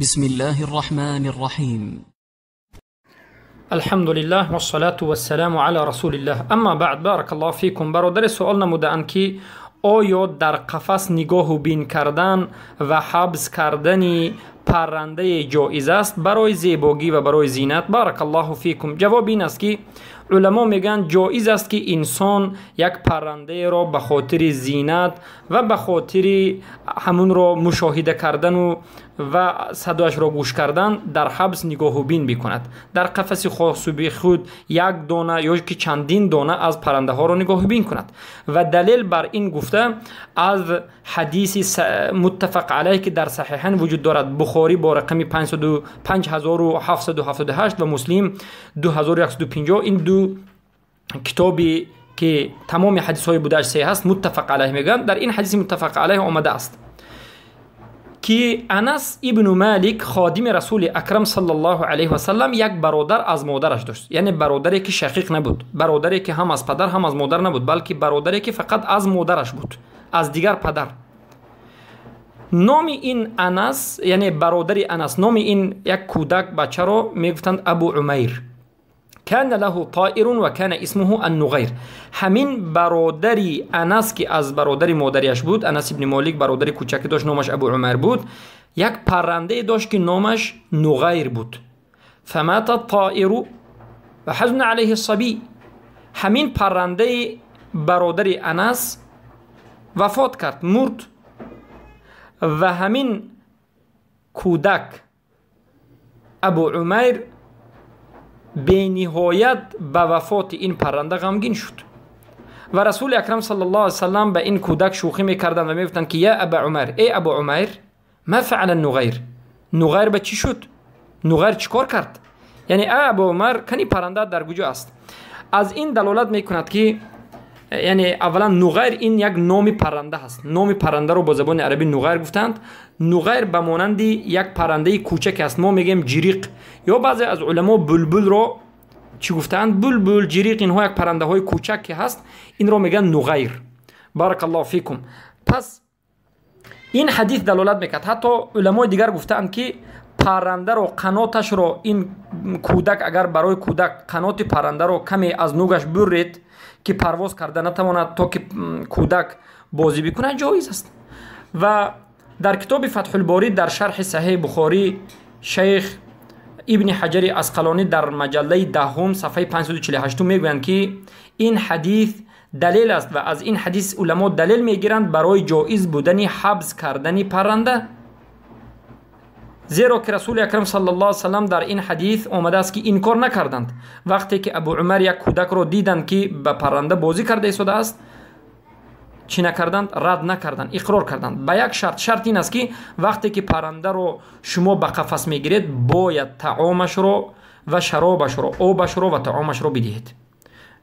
بسم الله الرحمن الرحيم. الحمد لله والصلاة والسلام على رسول الله. اما بعد، بارك الله فيكم. برادر سؤال نموده‌اند که آیا در قفس نگاه و بین کردن و حبس کردن پرنده جایز است برای زیباگی و برای زینت؟ بارک الله فیکم. جواب این است که علما میگن جایز است که انسان یک پرنده را به خاطر زینت و به خاطر همون را مشاهده کردن و صدایش را گوش کردن در حبس نگاه و بین بکند. در قفس خاص به خود یک دانه یا که چندین دانه از پرنده ها را نگاه و بین کند. و دلیل بر این گفته از حدیث متفق علیه که در صحیحین وجود دارد، بخاری با رقم 5778 و مسلم 2150، این دو کتابی که تمام حدیث های بودش صحیح است، متفق علیه میگن. در این حدیث متفق علیه آمده است که انس ابن مالک، خادم رسول اکرم صلی الله علیه و سلم، یک برادر از مادرش داشت، یعنی برادری که شقیق نبود، برادری که هم از پدر هم از مادر نبود، بلکه برادری که فقط از مادرش بود، از دیگر پدر. نام این انس، یعنی برادر انس، نام این یک کودک بچه رو میگفتند ابو عمیر. كان له طائر وكان اسمه النغیر. همین برادری انس که از برادر مادریش بود، انس ابن مالک برادر کوچکی داشت، نامش ابو عمر بود، یک پرنده داشت که نامش نغیر بود. فمات الطائر وحزن علیه الصبی. همین پرنده برادر انس وفات کرد، مرد، و همین کودک ابو عمر بینهایت به وفات این پرنده غمگین شد. و رسول اکرم صلی الله علیه وسلم به این کودک شوخی میکردند و میگفتند که یا ابا عمر، ای ابو عمر، ما فعل النغیر؟ نغیر به چی شد؟ نغیر چیکار کرد؟ یعنی ای ابو عمر، کنی پرنده در کجا است؟ از این دلالت میکند که یعنی اولا نغیر این یک نام پرنده هست. نام پرنده رو با زبان عربی نغیر گفتند. نغیر به مانند یک پرنده کوچک است، ما میگیم جریق، یا بعضی از علما بلبل رو چی گفتند؟ بلبل، جریق، اینها یک پرنده های کوچک که هست، این رو میگن نغیر. بارک الله فیکم. پس این حدیث دلالت میکرد. حتی علمای دیگر گفتند که پرنده رو، قناتش رو، این کودک اگر برای کودک قنات پرنده رو کمی از نوگش برید که پرواز کرده نتواند تا که کودک بازی بکنه، جایز است. و در کتاب فتح الباری در شرح صحیح بخاری، شیخ ابن حجر عسقلانی در مجله 10 صفحه 548 میگویند که این حدیث دلیل است و از این حدیث علما دلیل میگیرند برای جایز بودن حبس کردن پرنده، زیرا که رسول اکرم صلی الله علیه وسلم در این حدیث آمده است که انکار نکردند. وقتی که ابو عمر یک کودک را دیدند که به پرنده بازی کرده ایستاده است، چی نکردند؟ رد نکردند، اقرار کردند، به یک شرط. شرط این است که وقتی که پرنده رو شما به قفس میگیرید، باید طعامش رو و شرابش رو، آبش رو و طعامش رو بدهید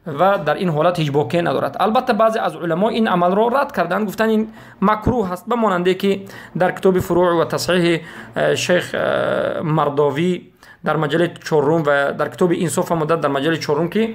و در این حالت هیچ باکی ندارد. البته بعضی از علما این عمل را رد کردند، گفتن این مکروه هست، به ماننده که در کتاب فروع و تصحیح شیخ مرداوی در مجله چهارم و در کتاب انصاف آمده در مجله چهارم که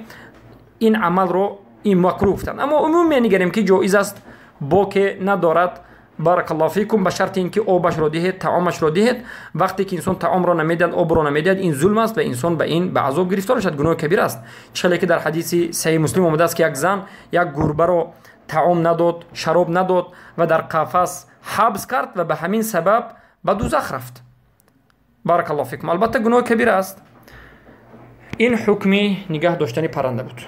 این عمل رو این مکروه گفتند. اما عموم میگیم که جایز است، باکی ندارد. بارک الله فیکم. به شرط اینکه آبش رو دهید، طعامش رو دهید. وقتی که انسان طعام رو نمیدهد، آب رو نمیدهد، این ظلم است و انسان به این به عذاب گرفتار شد، گناه کبیر است. چه که در حدیث صحیح مسلم آمده است که یک زن یک گربه رو طعام نداد، شراب نداد و در قفس حبس کرد و به همین سبب به دوزخ رفت. بارک الله فیکم. البته گناه کبیر است. این حکمی نگه داشتن پرنده بود.